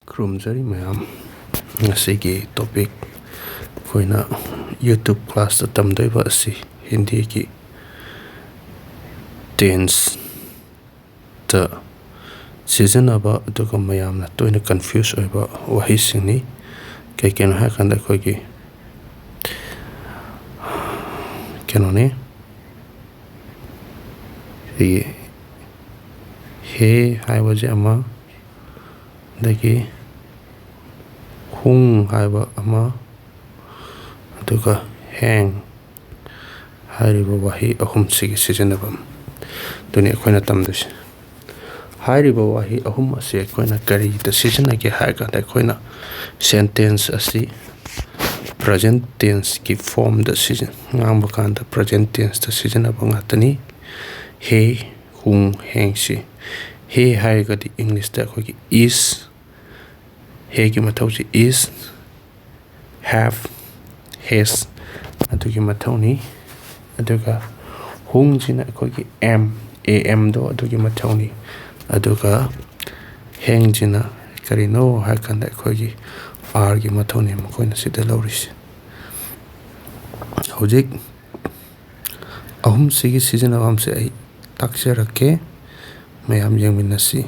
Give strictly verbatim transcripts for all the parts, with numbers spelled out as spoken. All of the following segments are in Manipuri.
ꯈꯨꯔꯨꯝꯖꯔꯤ ꯃꯌꯥꯝ꯫ ꯉꯁꯤꯒꯤ topic ꯑꯩꯈꯣꯏꯅ YouTube classꯇ ꯇꯝꯗꯣꯏꯕ ꯑꯁꯤ ꯍꯤꯟꯗꯤꯒꯤ tenseꯇ ꯁꯤꯖꯤꯟꯅꯕ ꯑꯗꯨꯒ ꯃꯌꯥꯝꯅ ꯇꯣꯏꯅ confuse ꯑꯣꯏꯕ ꯋꯥꯍꯩꯁꯤꯡꯅꯤ꯫ ꯀꯩ ꯀꯩꯅꯣ ꯍꯥꯏꯔꯀꯥꯟꯗ ꯑꯩꯈꯣꯏꯒꯤ ꯀꯩꯅꯣꯅꯤ, ꯑꯩꯈꯣꯏꯒꯤ ꯍꯦ ꯍꯥꯏꯕꯁꯦ ꯑꯃ, ꯑꯗꯒꯤ ꯍꯨꯡ ꯍꯥꯏꯕ ꯑꯃ, ꯑꯗꯨꯒ ꯍꯦꯡ ꯍꯥꯏꯔꯤꯕ ꯋꯥꯍꯩ ꯑꯍꯨꯝꯁꯤꯒꯤ ꯁꯤꯖꯤꯟꯅꯐꯝ ꯑꯗꯨꯅꯤ ꯑꯩꯈꯣꯏꯅ ꯇꯝꯗꯣꯏꯁꯦ꯫ ꯍꯥꯏꯔꯤꯕ ꯋꯥꯍꯩ ꯑꯍꯨꯝ ꯑꯁꯤ ꯑꯩꯈꯣꯏꯅ ꯀꯔꯤꯗ ꯁꯤꯖꯤꯟꯅꯒꯦ ꯍꯥꯏꯔ ꯀꯥꯟꯗ, ꯑꯩꯈꯣꯏꯅ sentence ꯑꯁꯤ present tenseꯀꯤ formꯗ ꯁꯤꯖꯤꯟ-, ꯉꯥꯡꯕ ꯀꯥꯟꯗ present tenseꯇ ꯁꯤꯖꯤꯟꯅꯕ ꯉꯥꯛꯇꯅꯤ꯫ ꯍꯦ, ꯍꯨꯡ, ꯍꯦꯡꯁꯤ꯫ ꯍꯦ ꯍꯥꯏꯔꯒꯗꯤ Englishꯇ ꯑꯩꯈꯣꯏꯒꯤ is, ꯍꯦꯒꯤ ꯃꯊꯧꯁꯤ is, have, has ꯑꯗꯨꯒꯤ ꯃꯊꯧꯅꯤ꯫ ꯑꯗꯨꯒ ꯍꯨꯡꯁꯤꯅ ꯑꯩꯈꯣꯏꯒꯤ am, amꯗꯣ ꯑꯗꯨꯒꯤ ꯃꯊꯧꯅꯤ꯫ ꯑꯗꯨꯒ ꯍꯦꯡꯁꯤꯅ ꯀꯔꯤꯅꯣ ꯍꯥꯏꯔꯀꯥꯟꯗ ꯑꯩꯈꯣꯏꯒꯤ areꯒꯤ ꯃꯊꯧꯅꯤ ꯃꯈꯣꯏꯅ ꯁꯤꯗ ꯂꯧꯔꯤꯁꯦ꯫ ꯍꯧꯖꯤꯛ ꯑꯍꯨꯝꯁꯤꯒꯤ ꯁꯤꯖꯤꯟꯅꯐꯝꯁꯦ ꯑꯩ ꯇꯥꯛꯆꯔꯛꯀꯦ, ꯃꯌꯥꯝ ꯌꯦꯡꯃꯤꯟꯅꯁꯤ꯫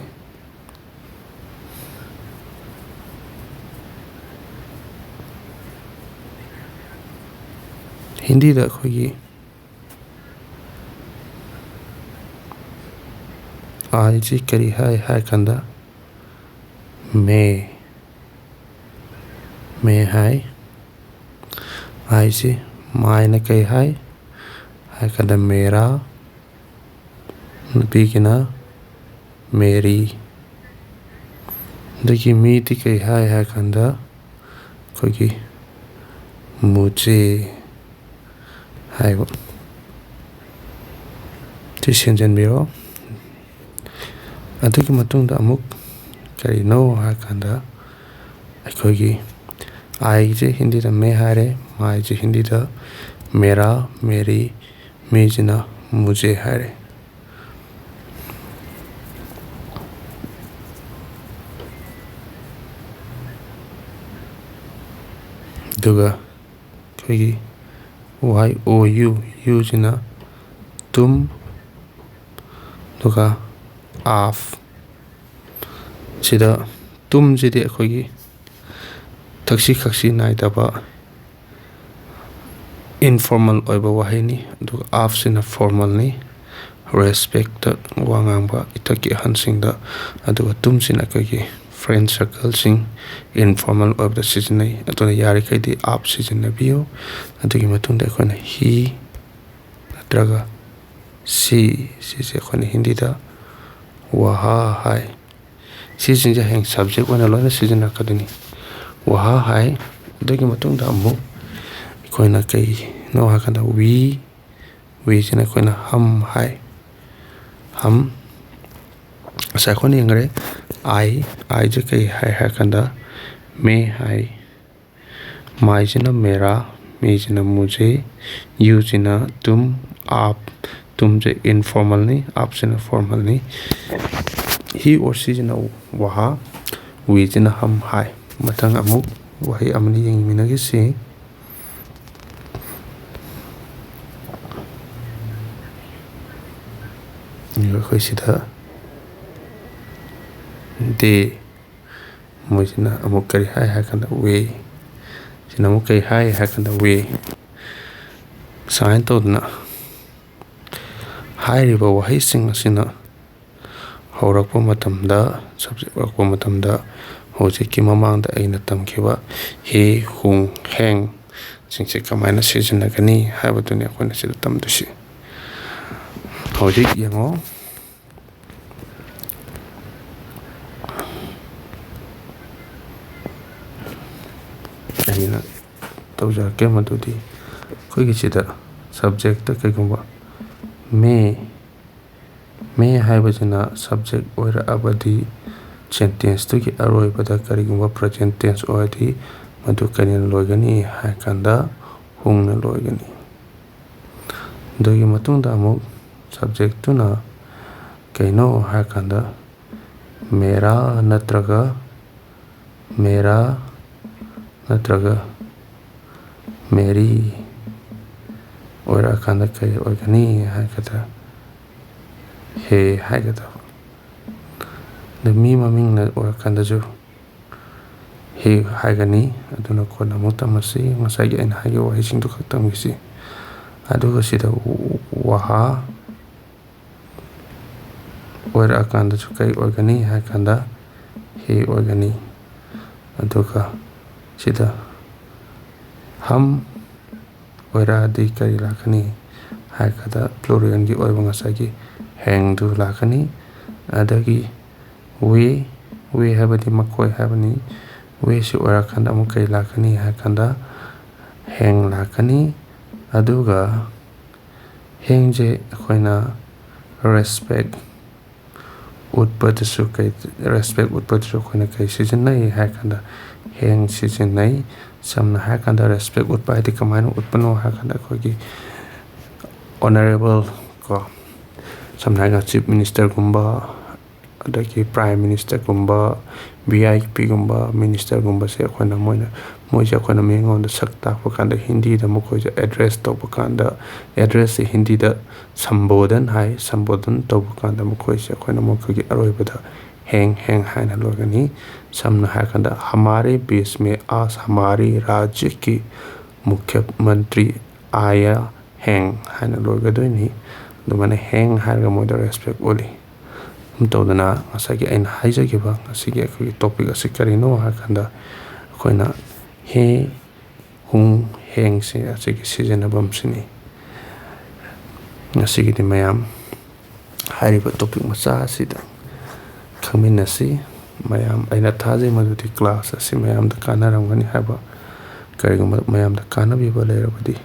ꯍꯤꯟꯗꯤꯗ ꯑꯩꯈꯣꯏꯒꯤ ꯑꯥꯏꯁꯤ ꯀꯔꯤ ꯍꯥꯏ ꯍꯥꯏ ꯀꯥꯟꯗ ꯃꯦ, ꯃꯦ ꯍꯥꯏ꯫ ꯑꯥꯏꯁꯤ ꯃꯥꯏꯅ ꯀꯩ ꯍꯥꯏ ꯍꯥꯏ ꯀꯥꯟꯗ ꯃꯦꯔꯥ, ꯅꯨꯄꯤꯒꯤꯅ ꯃꯦꯔꯤ꯫ ꯑꯗꯒꯤ ꯃꯤꯗꯤ ꯀꯩ ꯍꯥꯏ ꯍꯥꯏ ꯀꯥꯟꯗ ꯑꯩꯈꯣꯏꯒꯤ ꯃꯨꯖꯦ ꯍꯥꯏꯕ꯫ ꯁꯤ ꯁꯦꯝꯖꯤꯟꯕꯤꯔꯣ꯫ ꯑꯗꯨꯒꯤ ꯃꯇꯨꯡꯗ ꯑꯃꯨꯛ ꯀꯔꯤꯅꯣ ꯍꯥꯏ ꯀꯥꯟꯗ ꯑꯩꯈꯣꯏꯒꯤ ꯑꯥꯏꯁꯦ ꯍꯤꯟꯗꯤꯗ ꯃꯦ ꯍꯥꯏꯔꯦ, ꯃꯥꯏꯁꯦ ꯍꯤꯟꯗꯤꯗ ꯃꯦꯔꯥ, ꯃꯦꯔꯤ, ꯃꯤꯁꯤꯅ ꯃꯨꯖꯦ ꯍꯥꯏꯔꯦ꯫ ꯑꯗꯨꯒ ꯑꯩꯈꯣꯏꯒꯤ ꯋꯥꯏ ꯑꯣ ꯌꯨ, ꯌꯨꯁꯤꯅ ꯇꯨꯝ, ꯑꯗꯨꯒ ꯑꯥꯞ꯫ ꯁꯤꯗ ꯇꯨꯝꯁꯤꯗꯤ ꯑꯩꯈꯣꯏꯒꯤ ꯊꯛꯁꯤ ꯈꯥꯁꯤ ꯅꯥꯏꯗꯕ, ꯏꯟꯐꯣꯔꯃꯦꯜ ꯑꯣꯏꯕ ꯋꯥꯍꯩꯅꯤ꯫ ꯑꯗꯨꯒ ꯑꯥꯞꯁꯤꯅ ꯐꯣꯔꯃꯦꯜꯅꯤ, ꯔꯦꯁꯄꯦꯛꯇ ꯋꯥ ꯉꯥꯡꯕ ꯏꯊꯛꯀꯤ ꯑꯍꯟꯁꯤꯡꯗ꯫ ꯑꯗꯨꯒ ꯇꯨꯝꯁꯤꯅ ꯑꯩꯈꯣꯏꯒꯤ ꯐ꯭ꯔꯦꯟ ꯁꯔꯀꯜꯁꯤꯡ, ꯏꯟꯐꯣꯔꯃꯦꯜ ꯑꯣꯏꯕꯗ ꯁꯤꯖꯤꯟꯅꯩ꯫ ꯑꯗꯨꯅ ꯌꯥꯔꯤꯈꯩꯗꯤ ꯑꯥꯞ ꯁꯤꯖꯤꯟꯅꯕꯤꯌꯨ꯫ ꯑꯗꯨꯒꯤ ꯃꯇꯨꯡꯗ ꯑꯩꯈꯣꯏꯅ ꯍꯤ ꯅꯠꯇ꯭ꯔꯒ ꯁꯤ, ꯁꯤꯁꯦ ꯑꯩꯈꯣꯏꯅ ꯍꯤꯟꯗꯤꯗ ꯋꯥꯍꯥ ꯍꯥꯏ꯫ ꯁꯤꯁꯤꯡꯁꯦ ꯍꯌꯦꯡ ꯁꯕꯖꯦꯛ ꯑꯣꯏꯅ ꯂꯣꯏꯅ ꯁꯤꯖꯤꯟꯅꯔꯛꯀꯗꯣꯏꯅꯤ꯫ ꯋꯥꯍꯥ ꯍꯥꯏ꯫ ꯑꯗꯨꯒꯤ ꯃꯇꯨꯡꯗ ꯑꯃꯨꯛ ꯑꯩꯈꯣꯏꯅ ꯀꯩꯅꯣ ꯍꯥꯏꯔꯀꯥꯟꯗ ꯋꯤ, ꯋꯤꯁꯤꯅ ꯑꯩꯈꯣꯏꯅ ꯍꯝ ꯍꯥꯏ꯫ ꯍꯝ꯫ ꯉꯁꯥꯏ ꯑꯩꯈꯣꯏꯅ ꯌꯦꯡꯈ꯭ꯔꯦ꯫ ꯑꯥꯏ, ꯑꯥꯏꯁꯦ ꯀꯩ ꯍꯥꯏ ꯍꯥꯏꯔꯀꯥꯟꯗ ꯃꯦ ꯍꯥꯏ꯫ ꯃꯥꯏꯁꯤꯅ ꯃꯦꯔꯥ, ꯃꯦꯁꯤꯅ ꯃꯨꯖꯦ, ꯌꯨꯁꯤꯅ ꯇꯨꯝ, ꯑꯥꯞ, ꯇꯨꯝꯁꯦ ꯏꯟꯐꯣꯔꯃꯦꯜꯅꯤ, ꯑꯥꯞꯁꯤꯅ ꯐꯣꯔꯃꯦꯜꯅꯤ꯫ ꯍꯤ ꯑꯣꯔ ꯁꯤꯁꯤꯅ ꯋꯥꯍꯥ, ꯋꯤꯁꯤꯅ ꯍꯝ ꯍꯥꯏ꯫ ꯃꯊꯪ ꯑꯃꯨꯛ ꯋꯥꯍꯩ ꯑꯃꯅꯤ ꯌꯦꯡꯃꯤꯟꯅꯈꯤꯁꯤ꯫ ꯑꯩꯈꯣꯏ ꯁꯤꯗ ꯗꯦ, ꯃꯣꯏꯁꯤꯅ ꯑꯃꯨꯛ ꯀꯔꯤ ꯍꯥꯏ ꯍꯥꯏ ꯀꯥꯟꯗ ꯋꯦ, ꯁꯤꯅ ꯑꯃꯨꯛ ꯀꯔꯤ ꯍꯥꯏ ꯍꯥꯏ ꯀꯥꯟꯗ ꯋꯦ꯫ ꯁꯨꯃꯥꯏꯅ ꯇꯧꯗꯅ ꯍꯥꯏꯔꯤꯕ ꯋꯥꯍꯩꯁꯤꯡ ꯑꯁꯤꯅ ꯍꯧꯔꯛꯄ ꯃꯇꯝꯗ, ꯁꯕꯖꯦꯛ ꯑꯣꯏꯔꯛꯄ ꯃꯇꯝꯗ, ꯍꯧꯖꯤꯛꯀꯤ ꯃꯃꯥꯡꯗ ꯑꯩꯅ ꯇꯝꯈꯤꯕ ꯍꯦ, ꯍꯨꯡ, ꯍꯦꯡ ꯁꯤꯡꯁꯦ ꯀꯃꯥꯏꯅ ꯁꯤꯖꯤꯟꯅꯒꯅꯤ ꯍꯥꯏꯕꯗꯨꯅꯤ ꯑꯩꯈꯣꯏꯅ ꯁꯤꯗ ꯇꯝꯗꯣꯏꯁꯤ꯫ ꯍꯧꯖꯤꯛ ꯌꯦꯡꯉꯣ꯫ ꯑꯩꯅ ꯇꯧꯖꯔꯛꯀꯦ꯫ ꯃꯗꯨꯗꯤ ꯑꯩꯈꯣꯏꯒꯤ ꯁꯤꯗ ꯁꯕꯖꯦꯛꯇ ꯀꯩꯒꯨꯝꯕ ꯃꯦ, ꯃꯦ ꯍꯥꯏꯕꯁꯤꯅ ꯁꯕꯖꯦꯛ ꯑꯣꯏꯔꯛꯑꯕꯗꯤ, ꯁꯦꯟꯇꯦꯟꯁꯇꯨꯒꯤ ꯑꯔꯣꯏꯕꯗ ꯀꯔꯤꯒꯨꯝꯕ ꯄ꯭ꯔꯖꯦꯟ ꯇꯦꯟꯁ ꯑꯣꯏꯔꯗꯤ, ꯃꯗꯨ ꯀꯔꯤꯅ ꯂꯣꯏꯒꯅꯤ ꯍꯥꯏ ꯀꯥꯟꯗ ꯍꯨꯡꯅ ꯂꯣꯏꯒꯅꯤ꯫ ꯑꯗꯨꯒꯤ ꯃꯇꯨꯡꯗ ꯑꯃꯨꯛ ꯁꯕꯖꯦꯛꯇꯨꯅ ꯀꯩꯅꯣ ꯍꯥꯏꯔꯀꯥꯟꯗ ꯃꯦꯔꯥ ꯅꯠꯇ꯭ꯔꯒ, ꯃꯦꯔꯥ ꯅꯠꯇ꯭ꯔꯒ ꯃꯦꯔꯤ ꯑꯣꯏꯔꯛꯑꯀꯥꯟꯗ ꯀꯔꯤ ꯑꯣꯏꯒꯅꯤ ꯍꯥꯏꯒꯗ꯭ꯔꯥ? ꯍꯦ ꯍꯥꯏꯒꯗꯕ꯫ ꯑꯗ ꯃꯤ ꯃꯃꯤꯡꯅ ꯑꯣꯏꯔꯀꯥꯟꯗꯁꯨ ꯍꯦ ꯍꯥꯏꯒꯅꯤ꯫ ꯑꯗꯨꯅ ꯀꯣꯟꯅ ꯑꯃꯨꯛ ꯇꯝꯃꯁꯤ꯫ ꯉꯁꯥꯏꯒꯤ ꯑꯩꯅ ꯍꯥꯏꯈꯤꯕ ꯋꯥꯍꯩꯁꯤꯡꯗꯨ ꯈꯛ ꯇꯝꯈꯤꯁꯤ꯫ ꯑꯗꯨꯒ ꯁꯤꯗ ꯋꯥꯍꯥ ꯑꯣꯏꯔꯛꯑꯀꯥꯟꯗꯁꯨ ꯀꯔꯤ ꯑꯣꯏꯒꯅꯤ ꯍꯥꯏ ꯀꯥꯟꯗ ꯍꯦ ꯑꯣꯏꯒꯅꯤ꯫ ꯑꯗꯨꯒ ꯁꯤꯗ ꯍꯝ ꯑꯣꯏꯔꯛꯑꯗꯤ ꯀꯔꯤ ꯂꯥꯛꯀꯅꯤ ꯍꯥꯏ ꯀꯥꯟꯗ ꯄ꯭ꯂꯨꯔꯦꯜꯒꯤ ꯑꯣꯏꯕ ꯉꯁꯥꯏꯒꯤ ꯍꯦꯡꯗꯨ ꯂꯥꯛꯀꯅꯤ꯫ ꯑꯗꯒꯤ ꯋꯦ, ꯋꯦ ꯍꯥꯏꯕꯗꯤ ꯃꯈꯣꯏ ꯍꯥꯏꯕꯅꯤ꯫ ꯋꯦꯁꯤ ꯑꯣꯏꯔꯀꯥꯟꯗ ꯑꯃꯨꯛ ꯀꯔꯤ ꯂꯥꯛꯀꯅꯤ ꯍꯥꯏ ꯀꯥꯟꯗ ꯍꯦꯡ ꯂꯥꯛꯀꯅꯤ꯫ ꯑꯗꯨꯒ ꯍꯦꯡꯁꯦ ꯑꯩꯈꯣꯏꯅ ꯔꯦꯁꯄꯦꯛ ꯎꯠꯄꯗꯁꯨ ꯀꯩ, ꯔꯦꯁꯄꯦꯛ ꯎꯠꯄꯗꯁꯨ ꯑꯩꯈꯣꯏꯅ ꯀꯩ ꯁꯤꯖꯤꯟꯅꯩ ꯍꯥꯏ ꯀꯥꯟꯗ ꯍꯦꯡ ꯁꯤꯖꯤꯟꯅꯩ꯫ ꯁꯝꯅ ꯍꯥꯏꯔ ꯀꯥꯟꯗ ꯔꯦꯁꯄꯦꯛ ꯎꯠꯄ ꯍꯥꯏꯗꯤ ꯀꯃꯥꯏꯅ ꯎꯠꯄꯅꯣ ꯍꯥꯏ ꯀꯥꯟꯗ ꯑꯩꯈꯣꯏꯒꯤ ꯑꯣꯅꯔꯦꯕꯜ ꯀꯣ, ꯁꯝꯅ ꯍꯥꯏꯔꯒ ꯆꯤꯐ ꯃꯤꯅꯤꯁꯇꯔꯒꯨꯝꯕ, ꯑꯗꯒꯤ ꯄ꯭ꯔꯥꯏꯝ ꯃꯤꯅꯤꯁꯇꯔꯒꯨꯝꯕ, ꯚꯤ ꯑꯥꯏ ꯄꯤꯒꯨꯝꯕ, ꯃꯤꯅꯤꯁꯇꯔꯒꯨꯝꯕꯁꯦ ꯑꯩꯈꯣꯏꯅ ꯃꯣꯏꯅ, ꯃꯣꯏꯁꯦ ꯑꯩꯈꯣꯏꯅ ꯃꯤꯉꯣꯟꯗ ꯁꯛ ꯇꯥꯛꯄ ꯀꯥꯟꯗ ꯍꯤꯟꯗꯤꯗ ꯃꯈꯣꯏꯁꯦ ꯑꯦꯗ꯭ꯔꯦꯁ ꯇꯧꯕ ꯀꯥꯟꯗ, ꯑꯦꯗ꯭ꯔꯦꯁꯁꯦ ꯍꯤꯟꯗꯤꯗ ꯁꯝꯕꯣꯙꯟ ꯍꯥꯏ꯫ ꯁꯝꯕꯣꯙꯟ ꯇꯧꯕ ꯀꯥꯟꯗ ꯃꯈꯣꯏꯁꯦ ꯑꯩꯈꯣꯏꯅ ꯃꯈꯣꯏꯒꯤ ꯑꯔꯣꯏꯕꯗ ꯍꯦꯡ ꯍꯦꯡ ꯍꯥꯏꯅ ꯂꯣꯏꯒꯅꯤ꯫ ꯁꯝꯅ ꯍꯥꯏꯔꯀꯥꯟꯗ ꯍꯃꯥꯔꯦ ꯕꯤꯁ ꯃꯦ ꯑꯥꯖ ꯍꯃꯥꯔꯦ ꯔꯥꯖ꯭ꯌ ꯀꯤ ꯃꯨꯈ꯭ꯌ ꯃꯟꯇ꯭ꯔꯤ ꯑꯥꯌꯥ ꯍꯦꯡ ꯍꯥꯏꯅ ꯂꯣꯏꯒꯗꯣꯏꯅꯤ꯫ ꯑꯗꯨꯃꯥꯏꯅ ꯍꯦꯡ ꯍꯥꯏꯔꯒ ꯃꯣꯏꯗ ꯔꯦꯁꯄꯦꯛ ꯎꯠꯂꯤ꯫ ꯑꯗꯨꯝ ꯇꯧꯗꯅ ꯉꯁꯥꯏꯒꯤ ꯑꯩꯅ ꯍꯥꯏꯖꯈꯤꯕ ꯉꯁꯤꯒꯤ ꯑꯩꯈꯣꯏꯒꯤ ꯇꯣꯄꯤꯛ ꯑꯁꯤ ꯀꯔꯤꯅꯣ ꯍꯥꯏꯔꯀꯥꯟꯗ ꯑꯩꯈꯣꯏꯅ ꯍꯦ, ꯍꯨꯡ, ꯍꯦꯡꯁꯦ ꯑꯁꯤꯒꯤ ꯁꯤꯖꯤꯟꯅꯐꯝꯁꯤꯅꯤ꯫ ꯉꯁꯤꯒꯤꯗꯤ ꯃꯌꯥꯝ ꯍꯥꯏꯔꯤꯕ ꯇꯣꯄꯤꯛ ꯃꯆꯥ ꯑꯁꯤꯗ ꯈꯪꯃꯤꯟꯅꯁꯤ꯫ ꯃꯌꯥꯝ, ꯑꯩꯅ ꯊꯥꯖꯩ ꯃꯗꯨꯗꯤ ꯀ꯭ꯂꯥꯁ ꯑꯁꯤ ꯃꯌꯥꯝꯗ ꯀꯥꯟꯅꯔꯝꯒꯅꯤ ꯍꯥꯏꯕ꯫ ꯀꯔꯤꯒꯨꯝꯕ ꯃꯌꯥꯝꯗ ꯀꯥꯟꯅꯕꯤꯕ ꯂꯩꯔꯕꯗꯤ,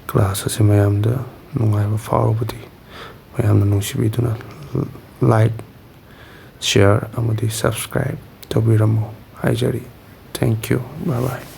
ꯀ꯭ꯂꯥꯁ ꯑꯁꯤ ꯃꯌꯥꯝꯗ ꯅꯨꯡꯉꯥꯏꯕ ꯐꯥꯎꯔꯕꯗꯤ, ꯃꯌꯥꯝꯅ ꯅꯨꯡꯁꯤꯕꯤꯗꯨꯅ ꯂꯥꯏꯛ, ꯁꯤꯌꯥꯔ ꯑꯃꯗꯤ ꯁꯕꯁꯀ꯭ꯔꯥꯏꯕ ꯇꯧꯕꯤꯔꯝꯃꯨ ꯍꯥꯏꯖꯔꯤ꯫ Thank you. Bye bye.